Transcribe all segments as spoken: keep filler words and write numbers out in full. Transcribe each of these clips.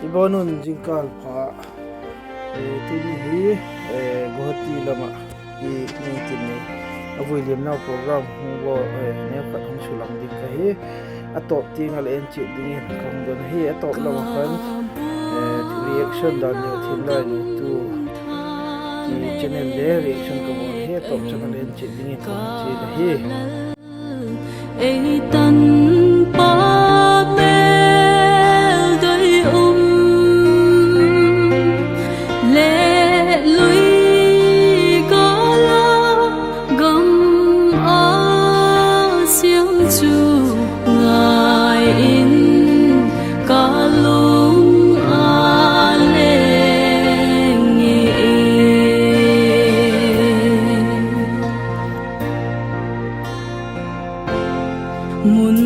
Ibonun jingkal pha. E, tuni hi, e, Guwahati lama i, ni tini a vui liamnau program hung bo, e, neo khat hung sulang ding ka hi. A top ti nga le en chi dingin ka hung don hi, a top lama khan, e, reaction dan ni thin lai ni tu. Ti channel le reaction ka bo hi, a top cha nga le en chi dingin ka hung chi la hi. Ei tan pa mel doi um, leh lui ka la gam a siam chu ngai in ka lung a leng in. Mun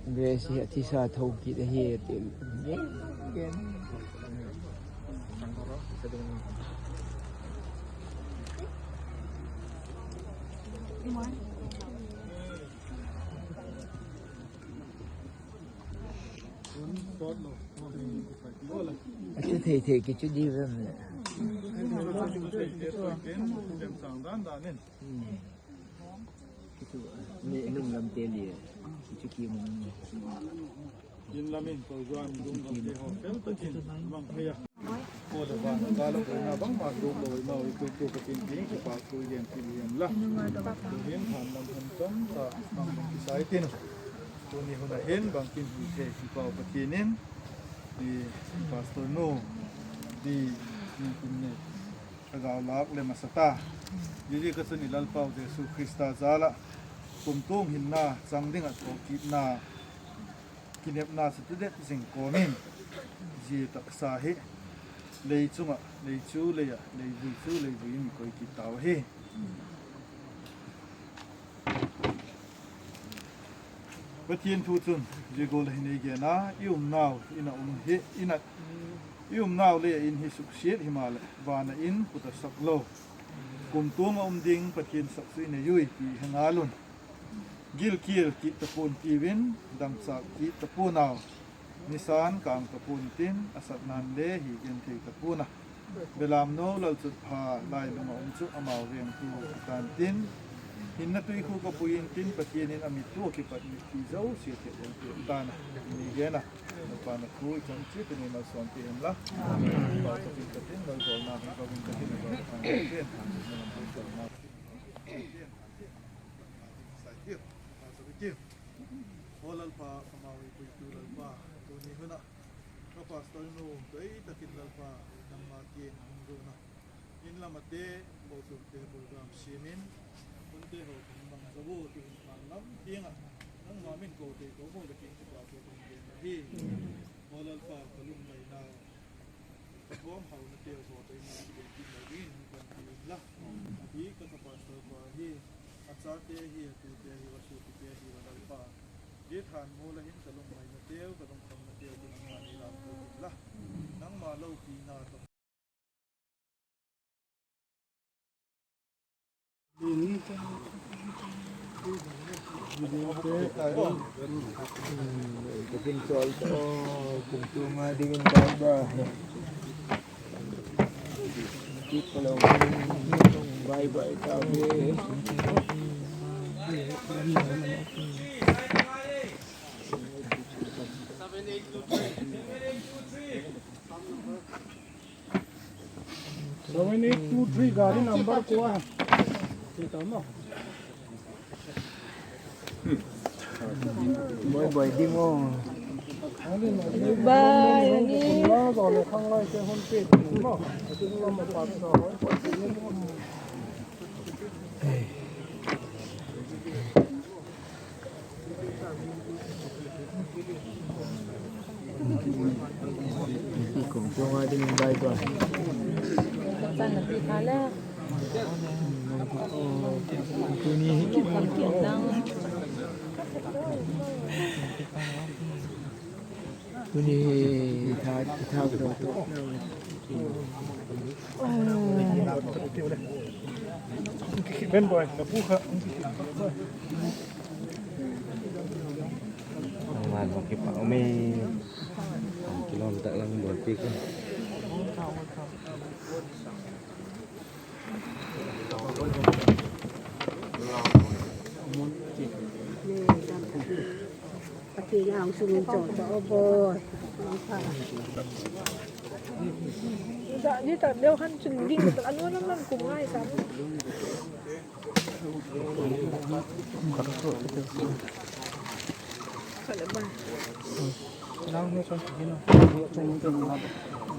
Vesi a tisa tau ki te hia te. Atu teitei ki tu di vem ne. Ki tu, ne, num lam te lia. Ki tu ki mo. Inlamin, ko Juan, dum lam te ho, fel ta kin, mang kaya. Ko le ba, ba lo ko na bang ma dum lo, ma i ko ko ka tin tin, ko pa ko yen tin yen la. Ko yen han lam han tam, ta, mang ki sai tin. Tuni huna hin, bang kin hi te, ki pa ko tin in. Di Pastor no, di, ni kun ne. Tagaw lak le masata. Didi ka chun i Lalpau Jesu Krista jala. Kumtuang hinna, chang dinga tawkitna. Kinepna sa tudet zing kawmin. Zi taksa hi. Lei chunga, lei chu leia, lei vui chu lei vui in koi kitau hi. Pathian thu chun, zia gual a hin ei gen a, i umnau, i na um hi, i na, i umnau le in hi suksiat himaleh, vana in kuta sak lo. Kumtuang a um ding, Pathian sak chu i nei ui, ti he ngal un. Gilkial kit ta puan tiuvin, dangchak kit ta puan au. Nisan kang ta puan tin, a satnan le hi genthei ta puan a. Belamnou Lalchutpha lailung a um chu amau vengtu tan tin. Hinna tuikhuk a pui in tin Pathian in a mittu a kipat mitti zosia te vengtu tan a. Ni gen a. Lalpa na thu i chan chi tuni malsawm pi hen la. Amen. Lalpa ka tin ka tin, lalpa na ka tin ka tin, lalpa ka tin ka tin. Sa tiu, sa tiu. O Lalpa, kamau i puitu Lalpa, tuni huna. Ka pastor nu, tui takin Lalpa, nangma tin hong zona. Inlam a te, ko suk te program simin, kun te ho kong bang zabu, tu in man lam, tiang a, nangma min ko te ko mo takin ko pa ko kong gen hi. O Lalpa, ka lum mai na, Ka tuam hau na teu ho tei mo ki ben ki mo win, ban ki win la. Hi ka ka pastor pa hi, a chate hi, a tute hi, a suapite hi, a Lalpa. Dit han mo la hin ka lung mai na teu, ka lung kam na teu, ki nangma ni lam ko la. Nangma loupina to. Bye bye, tabi. Seven eight two three, gari number kua? Bye bye, di mo. Bye, ani. Tuni, ita, ita, ita. Ben boy, na puha. Ang mahal mo kipa, umi. Ang kilom ta yang boy pick.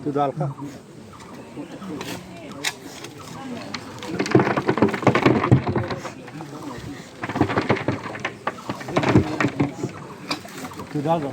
Tudal ka. Tudal ka.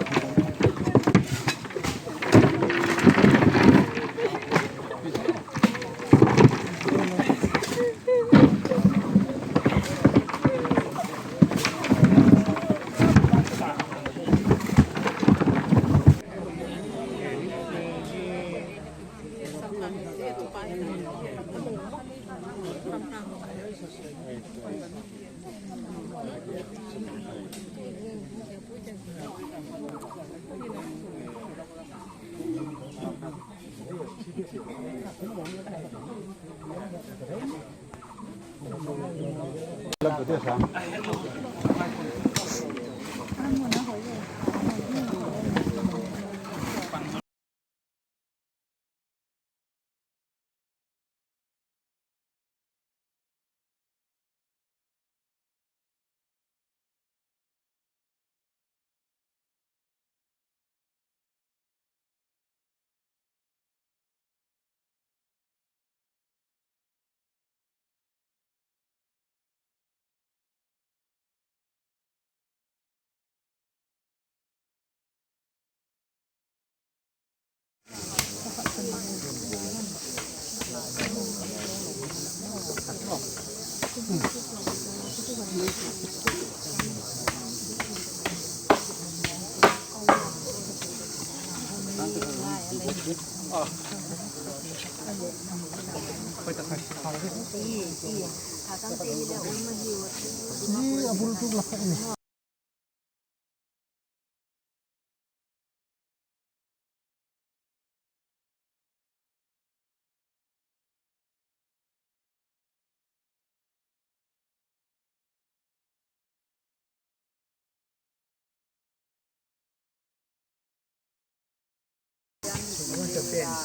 Amasa peni,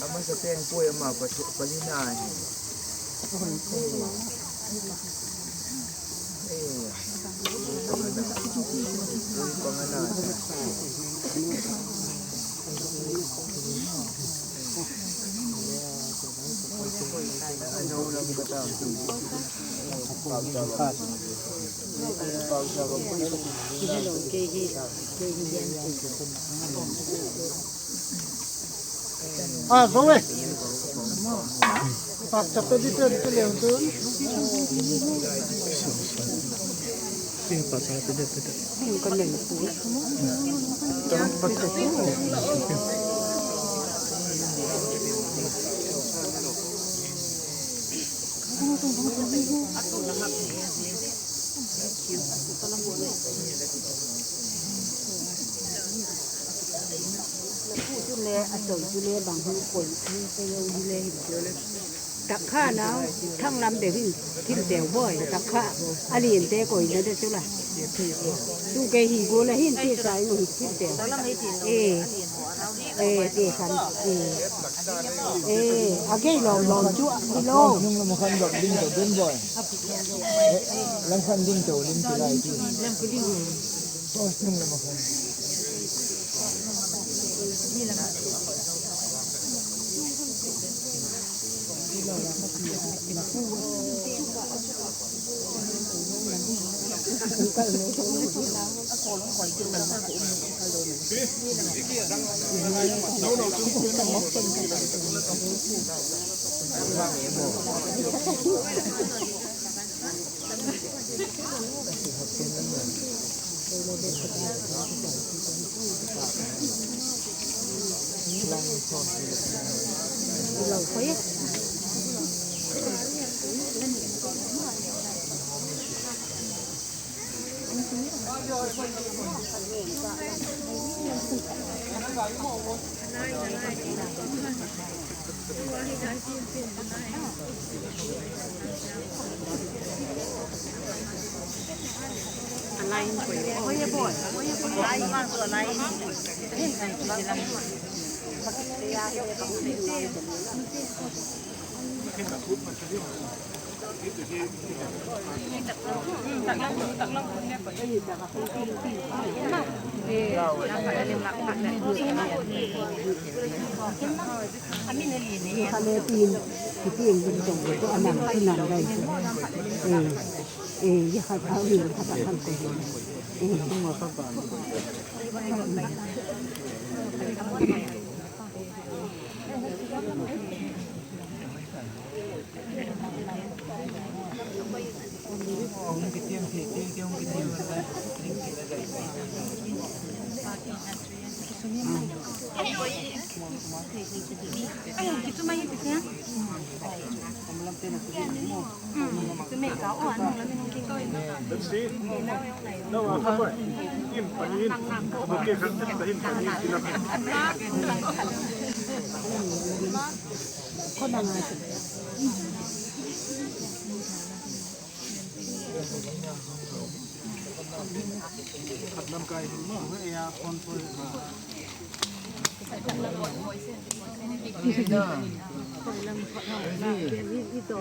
amasa peni ko e ma pa, pa ni na ni. A, zoe. Pasa pedi pedi pedi. Takha na, thang lam de hin, hin de boi, takha, a lien de koi na de tu la. Tu ke hi go la hin ti sa i mo hin de. E, e, ti sa, e. E, a ke lo lo tu, a ke lo. Nung lo mo kan dok ding to dun boi. E, lam kan ding to, ding to lai ti. Tos nung lo mo kan.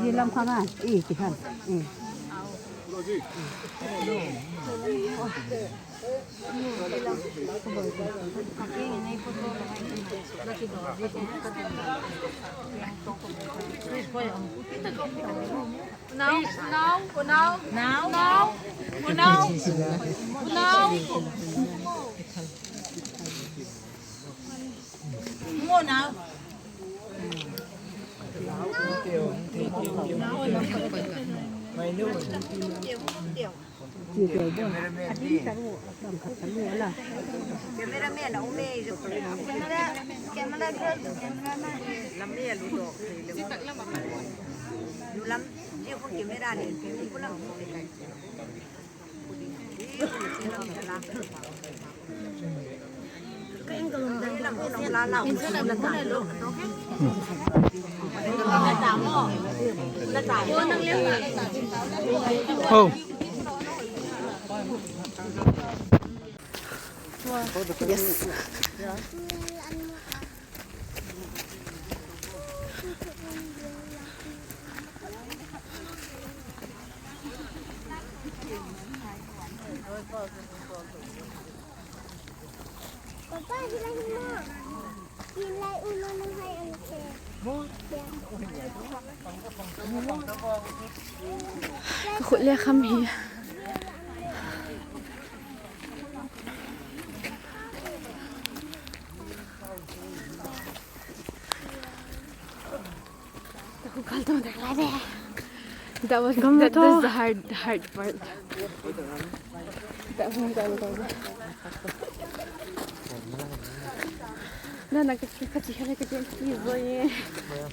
Ilam kanga, i, kihan, i. Unau, unau, unau. Unau, unau, unau. Unau. Cameraman, umi, camera, camera girl, cameraman. Lam ni a lu do. Lu lam, dia pun camera ni, dia pun lam. Oh. Yes. Ka khut le kham hi. That was, that, that's the hard, hard part. That was, that was. Na, na, ka, ka, ka, ka, ka, ka, ka,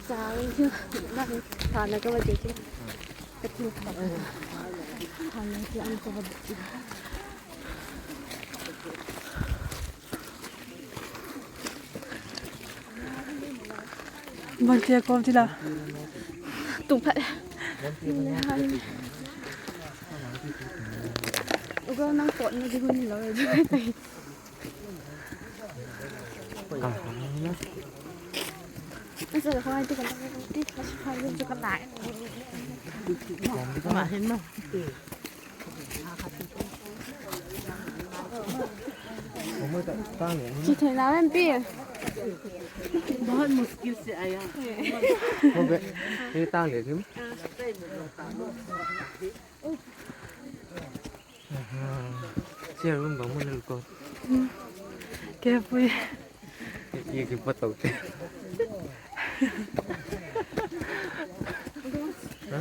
sa, na, na, ka, ka, ka, ka, ka, Bang tia ko tila. Tung phat. Uga nang pot na di hun lo. Asa ko ai ti ka ti ka ti ka lai. Ma hin ma. Chi thei na wen pi. बहुत मुश्किल से आया। Ko be, ni tang le kim. Aha. Sia rum ba mo le ko. Ke pui. Ia ki patau te. Ha?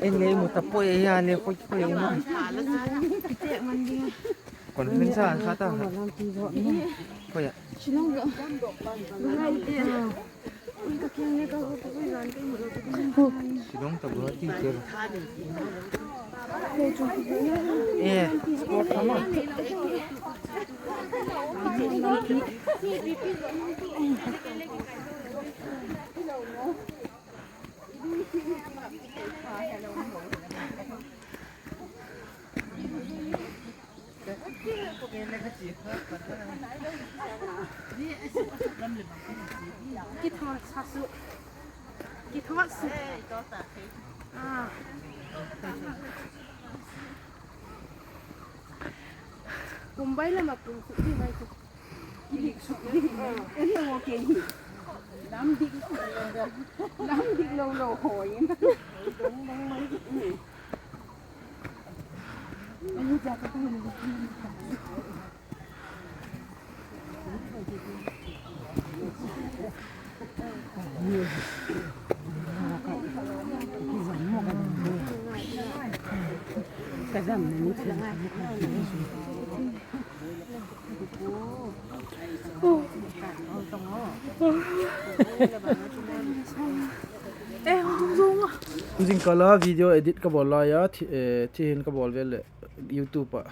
E nei mo ta poi e ia ne poi poi e mo. Kon pin sa sa ta. Poi a. Shillong ta Guwahati te. E, sport kama. Ki thot sa su. Ki thot su. Ah. Kumbai lama kum su di mai su. Ki dik su di. Eri wo ke hi. Lam dik. Lam dik lo lo ho yin. Eh, Zingkal a video edit ka bawl lai a, thi-, eh, thihin ka bawl vele YouTube a.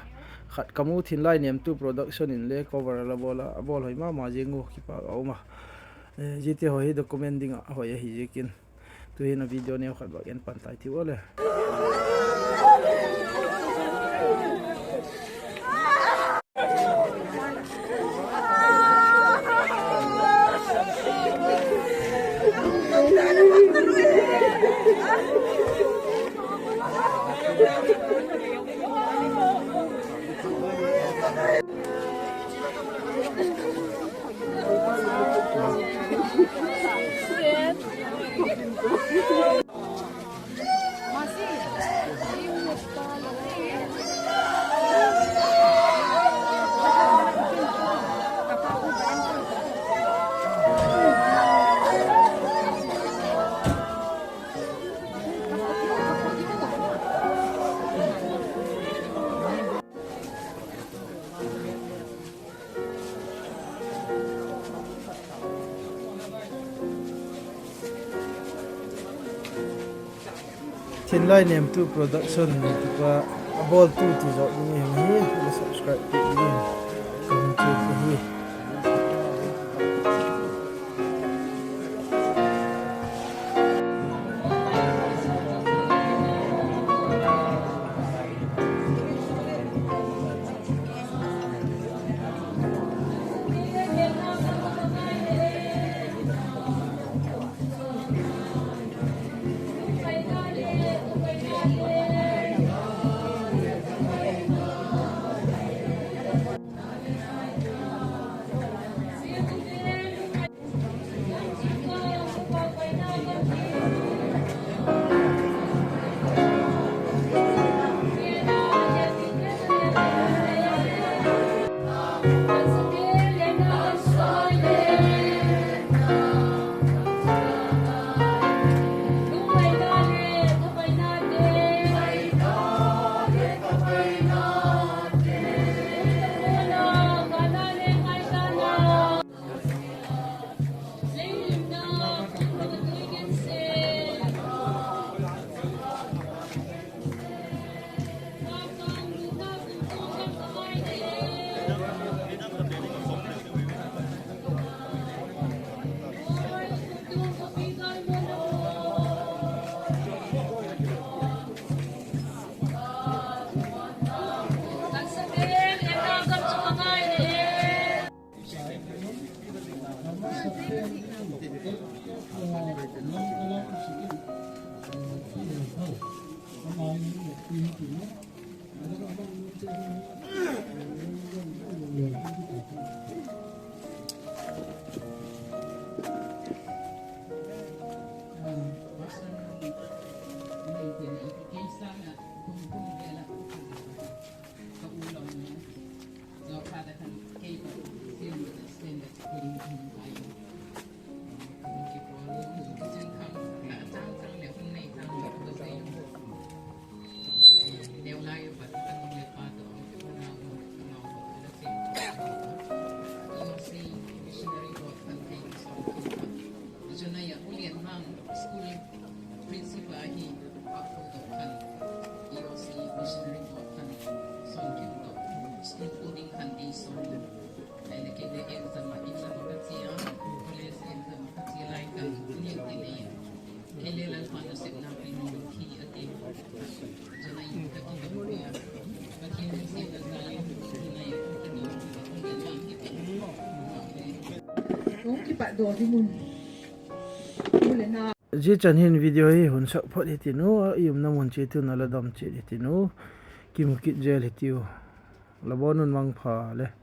Khat ka mu Thinlai Nemtu Production in le cover a la bawl a, a bawl hoi mama zing u, kipak a um a. Eh, zia te hoi hi document ding a hoi ahi ziakin. Tuhin a video neo khat ba ka en pan tai ti ua le. Thinlai Nemtu Production, tupa a bawltu ti zawh ni hi, subscribe ti ni. Comment ti hi. Principal hi a fu to kan E O C Missionary Board kan son kiu to school fooding kan ei son. Ai le ke le exam a exam ka tia, college exam ka tia lai kan ni ti nei. Ai le la pa no se na pi no ki a ti. Jana i ka ki ka pi a. Ka ki ni se na sa i ki na i ki ni. Kung ki pa do di mun. Mule na. Zia chanhin video hi hun sak phot hiti nu, a i umna mun chi tu na la dam chi hiti nu. Kimu kit zel hiti u. La bon un mangpha le.